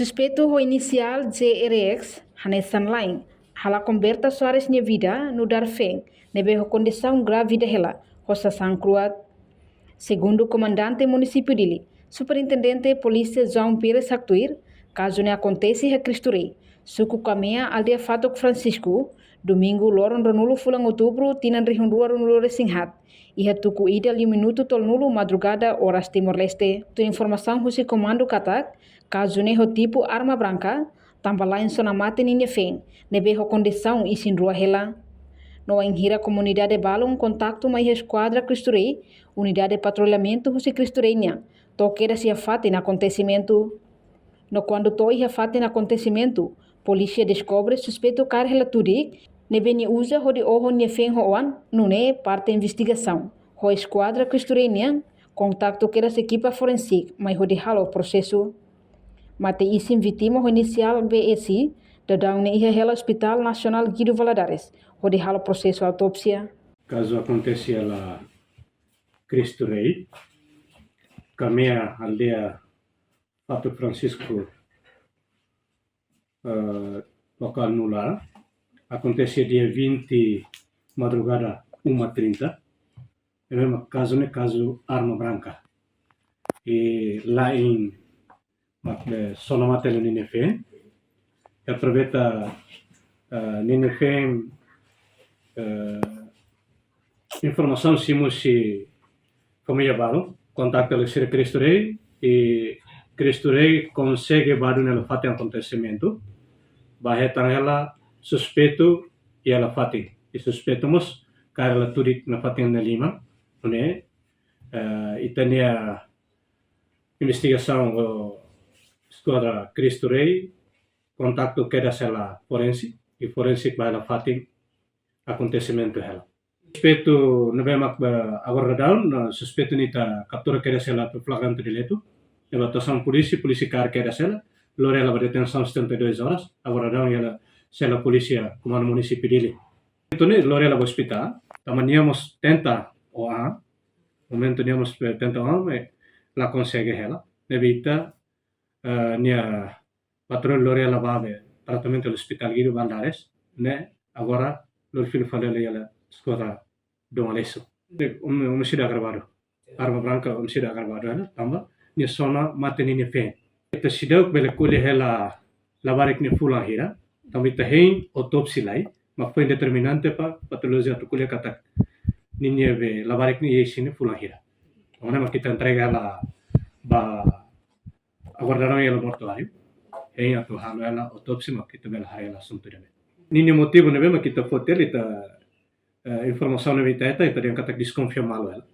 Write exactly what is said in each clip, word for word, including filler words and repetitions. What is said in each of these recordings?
Suspeitu ho inisiál J R X, hanesan la'en, halakon Berta Soares nia vida nu'udar feen ne'ebé ho kondisaun grave ida hela, ho sasán kru'at. Segundu Komandante Munisípiu Dili, Superintendente Polísia João Pires haktuir, kazu ne'e akontese iha Cristo Rei, suku Kamea, aldeia Fatuk Francisco, Domingu, loron ruanulu fulan Outubru, tinan rihun rua ruanulu resin haat, iha tuku ida liu minutu tolunulu madrugada, oras Timor-Leste. Tuir informasaun husi komandu katak, kazu ne'e ho tipu arma branka, tanba la'en sona mate ninia feen ne'ebé ho kondisaun isin-rua hela. No wainhira komunidade balun kontaktu mai iha Eskuadra Cristo Rei, unidade patrullamentu husi Cristo Rei nian to'o kedas iha fatin akontesimentu. No kuandu to'o iha fatin akontesimentu, polísia deskobre suspeitu kaer hela tudik ne'ebé nia uza hodi oho nia feen ho oan, nune'e parte investigasaun ho Eskuadra Cristo Rei nian kontaktu kedas ekipa forensik mai hodi halo prosesu. Mate-isin vítima ho inisiál B S, daudaun ne'e iha hela Hospital Nasionál Guido Valadares hodi halo prosesu autópsia. Kazu akontese iha Cristo Rei, Kamea, aldeia Fatuk Francisco, eh, lokál Nulara. Akontese dia vinte, madrugada uma e trinta. Ne'ebé mak kazu ne'e kazu arma branka. I la'en mak, eh, sona mate hela ninia feen. I aproveita, eh, ninia feen, eh, informasaun simu husi família balun, kontaktu hela sira Cristo Rei, i Cristo Rei konsege bá duni hela fatin akontesimentu, bá hetan hela suspeitu iha hela fatin. I suspeitu mós kaer hela tudik iha fatin nia liman, nune'e, eh, ita-nia investigasaun ho Eskuadra Cristo Rei kontaktu kedas hela forensik, i forensik bá hela fatin akontesimentu hela. Suspeitu ne'ebé mak, eh, agora daudaun, eh, suspeitu ne'e ita kaptura kedas hela iha flagrante delitu. Ne'ebé atuasaun polísia, polísia kaer kedas hela, lori hela ba detensaun setenta e duas horas, agora daudaun iha sela polísia Komandu Munisípiu Dili. Momentu ne'e lori hela ba ospitál, tanba nia mós tenta oho an, momentu nia mós, eh, tenta oho an, eh, la konsege hela. Ne'ebé ita, eh, nia patrulla lori hela ba tratamentu iha Hospital Guido Valadares, ne'e agora lori fila fali hela iha Eskuadra Dom Aleixo. Hom-, homicídio agravado. Arma branka, homicídio agravado hela, tanba nia sona mate ninia feen. Ita seidauk bele ko'alia hela labarik ne'e fulan hira, tanba ita hein autópsia lai, mak foin determinante ba patolojia atu ko'alia katak ninia be labarik ne'e iha isin ne'e fulan hira. Tanba ne'e mak ita entrega hela ba agora daudaun iha mortuáriu, hein atu halo hela autópsia mak ita bele haree hela asuntu ida-ne'e. Ninia motivu ne'ebé mak ita foti hela, ita, eh, informasaun ne'ebé ita hetan, ita dehan katak deskonfia malu hela.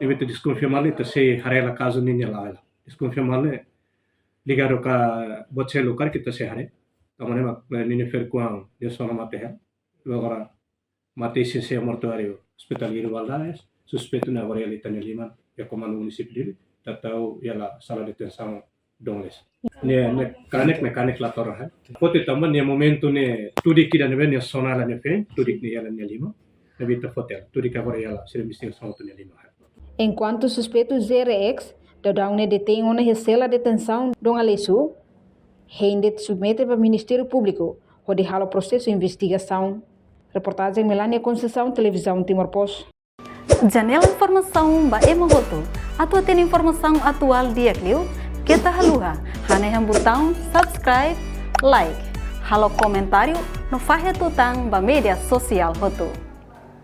Ne'ebé ita deskonfia malu, ita sei haree hela kazu ninia la'o hela. Deskonfia malu ne'e ligadu ka buat seluk karik ita sei haree. Tanba ne'e mak, eh, ninia ferik-oan nia sona mate hela. Agora mate-isin sei iha mortuáriu Hospital Guido Valadares, suspeitu ne'e agora iha ita-nia liman, iha Komandu Munisípiu Dili, ita tau iha sala detensaun Dom Aleixo. Ne'e, ne'e kanek, ne'e kanek la to'o ohin. Foti tanba ne'e momentu ne'e tudik ida ne'ebé nia sona hela nia feen, tudik ne'e iha nia liman, ne'ebé ita foti hela, tudik agora iha sira investigasaun atu nia liman. Enkuantu suspeitu J R X, daudaun ne'e detein ona iha sela detensaun Dom Aleixo, hein de'it submete ba Ministériu Públiku hodi halo prosesu investigasaun. Reportajen Melania Conceição, Televizaun Timor Post. Janela informasaun ba ema hotu. Atu hatene informasaun atuál di'ak liu, keta haluha hanehan butaun subscribe, like, halo komentáriu no fahe tutan ba média sosiál hotu.